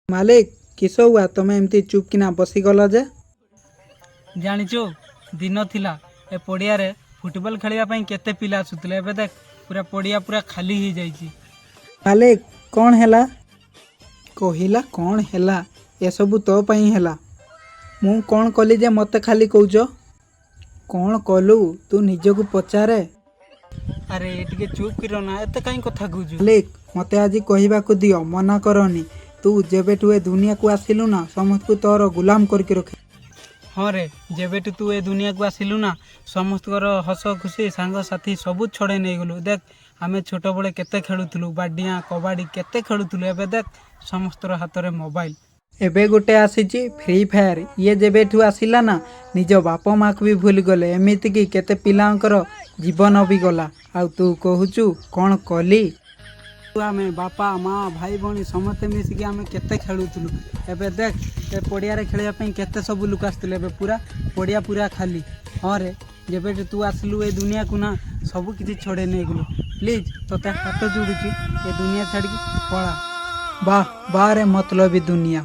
ମାଲିକ, କିସ ହୁଆ, ତମେ ଏମିତି ଚୁପ୍ କିନା ବସିଗଲ ଯେ? ଜାଣିଛୁ, ଦିନ ଥିଲା ଏ ପଡ଼ିଆରେ ଫୁଟବଲ ଖେଳିବା ପାଇଁ କେତେ ପିଲା ଆସୁଥିଲେ। ଏବେ ଦେଖ, ପୁରା ପଡ଼ିଆ ପୁରା ଖାଲି ହେଇଯାଇଛି। ମାଲିକ, କ'ଣ ହେଲା? କହିଲା, କ'ଣ ହେଲା? ଏସବୁ ତୋ ପାଇଁ ହେଲା। ମୁଁ କ'ଣ କଲି ଯେ ମୋତେ ଖାଲି କହୁଛ? କ'ଣ କଲୁ ତୁ ନିଜକୁ ପଚାରେ। ଆରେ, ଟିକେ ଚୁପ୍ କି ରହ ନା, ଏତେ କାହିଁ କଥା କହୁଛୁ? ମାଲିକ, ମୋତେ ଆଜି କହିବାକୁ ଦିଅ, ମନା କରନି। ତୁ ଯେବେଠୁ ଏ ଦୁନିଆକୁ ଆସିଲୁ ନା, ସମସ୍ତଙ୍କୁ ତୋର ଗୁଲାମ କରିକି ରଖି। ହଁ ରେ, ଯେବେଠୁ ତୁ ଏ ଦୁନିଆକୁ ଆସିଲୁ ନା, ସମସ୍ତଙ୍କର ହସ ଖୁସି, ସାଙ୍ଗସାଥି ସବୁ ଛଡ଼େଇ ନେଇଗଲୁ। ଦେଖ, ଆମେ ଛୋଟବେଳେ କେତେ ଖେଳୁଥିଲୁ, ବାଡ଼ିଆ କବାଡ଼ି କେତେ ଖେଳୁଥିଲୁ। ଏବେ ଦେଖ, ସମସ୍ତଙ୍କର ହାତରେ ମୋବାଇଲ। ଏବେ ଗୋଟେ ଆସିଛି ଫ୍ରି ଫାୟାର। ଇଏ ଯେବେଠୁ ଆସିଲା ନା, ନିଜ ବାପ ମାଆକୁ ବି ଭୁଲିଗଲେ। ଏମିତିକି କେତେ ପିଲାଙ୍କର ଜୀବନ ବି ଗଲା। ଆଉ ତୁ କହୁଛୁ କ'ଣ କଲି? ଆମେ ବାପା, ମା, ଭାଇ, ଭଉଣୀ ସମସ୍ତେ ମିଶିକି ଆମେ କେତେ ଖେଳୁଥିଲୁ। ଏବେ ଦେଖ, ଏ ପଡ଼ିଆରେ ଖେଳିବା ପାଇଁ କେତେ ସବୁ ଲୋକ ଆସୁଥିଲେ। ଏବେ ପୁରା ପଡ଼ିଆ ପୁରା ଖାଲି। ହଁ ରେ, ଯେବେଠୁ ତୁ ଆସିଲୁ ଏ ଦୁନିଆକୁ ନା, ସବୁ କିଛି ଛଡ଼େଇ ନେଇଗଲୁ। ପ୍ଲିଜ୍, ତୋତେ ହାତ ଯୋଡ଼ୁଛି, ଏ ଦୁନିଆ ଛାଡ଼ିକି ପଳା। ବାଃ ବାଃ ରେ ମତଲବୀ ଦୁନିଆ।